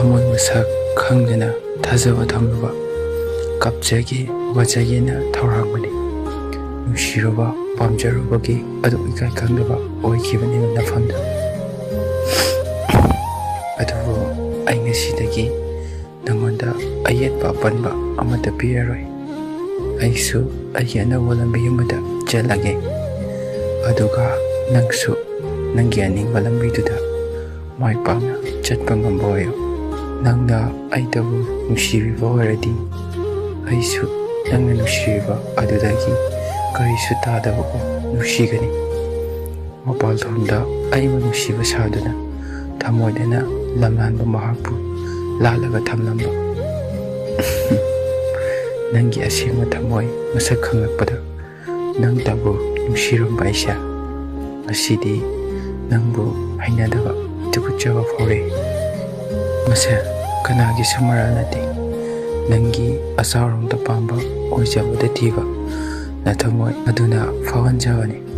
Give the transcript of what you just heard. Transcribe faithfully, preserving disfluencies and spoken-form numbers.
ꯊꯃꯣꯏ ꯃꯁꯛ ꯈꯪꯗꯅ ꯊꯥꯖꯕ ꯊꯝꯂꯨꯕ, ꯀꯞꯆꯒꯦ ꯋꯥꯖꯒꯦꯅ ꯊꯧꯔꯥꯡꯕꯅꯤ꯫ ꯅꯨꯡꯁꯤꯔꯨꯕ ꯄꯥꯝꯖꯔꯨꯕꯒꯤ ꯑꯗꯨ ꯏꯀꯥꯏ ꯈꯪꯗꯕ ꯑꯣꯏꯈꯤꯕꯅꯦꯕ ꯅꯐꯝꯗ꯫ ꯑꯗꯨꯕꯨ ꯑꯩ ꯉꯁꯤꯗꯒꯤ ꯅꯉꯣꯟꯗ ꯑꯌꯦꯠꯄ ꯑꯄꯟꯕ ꯑꯃꯠꯇ ꯄꯤꯔꯔꯣꯏ꯫ ꯑꯩꯁꯨ ꯑꯩꯒꯤ ꯑꯅꯧꯕ ꯂꯝꯕꯤ ꯑꯃꯗ ꯆꯠꯂꯒꯦ, ꯑꯗꯨꯒ ꯅꯪꯁꯨ ꯅꯪꯒꯤ ꯑꯅꯤꯡꯕ ꯂꯝꯕꯤꯗꯨꯗ ꯃꯥꯏ ꯄꯥꯛꯅ ꯆꯠꯄ ꯉꯝꯕ ꯑꯣꯏꯌꯨ꯫ ꯅꯪꯅ ꯑꯩꯇꯕꯨ ꯅꯨꯡꯁꯤꯕꯤꯕ ꯑꯣꯏꯔꯗꯤ, ꯑꯩꯁꯨ ꯅꯪꯅ ꯅꯨꯡꯁꯤꯕꯤꯕ ꯑꯗꯨꯗꯒꯤ ꯀꯔꯤꯁꯨ ꯇꯥꯗꯕꯀꯣ ꯅꯨꯡꯁꯤꯒꯅꯤ꯫ ꯃꯄꯥꯜ ꯊꯣꯡꯗ ꯑꯩꯕꯨ ꯅꯨꯡꯁꯤꯕ ꯁꯥꯗꯨꯅ ꯊꯃꯣꯏꯗꯅ ꯂꯝꯂꯥꯟꯕ ꯃꯍꯥꯛꯄꯨ ꯂꯥꯠꯂꯒ ꯊꯝꯂꯝꯕ ꯅꯪꯒꯤ ꯑꯁꯦꯡꯕ ꯊꯃꯣꯏ ꯃꯁꯛ ꯈꯪꯂꯛꯄꯗ, ꯅꯪꯇꯕꯨ ꯅꯨꯡꯁꯤꯔꯝꯕ ꯑꯩꯁꯦ ꯉꯁꯤꯗꯤ ꯅꯪꯕꯨ ꯍꯩꯅꯗꯕ, ꯇꯨꯀꯠꯆꯕ ꯐꯥꯎꯔꯦ꯫ ꯃꯁꯦ ꯀꯅꯥꯒꯤꯁꯨ ꯃꯔꯥꯜ ꯅꯠꯇꯦ꯫ ꯅꯪꯒꯤ ꯑꯆꯥꯎꯔꯣꯝꯗ ꯄꯥꯝꯕ ꯑꯣꯏꯖꯕꯗ ꯊꯤꯕ ꯅꯊꯃꯣꯏ ꯑꯗꯨꯅ ꯐꯥꯎꯍꯟꯖꯕꯅꯤ꯫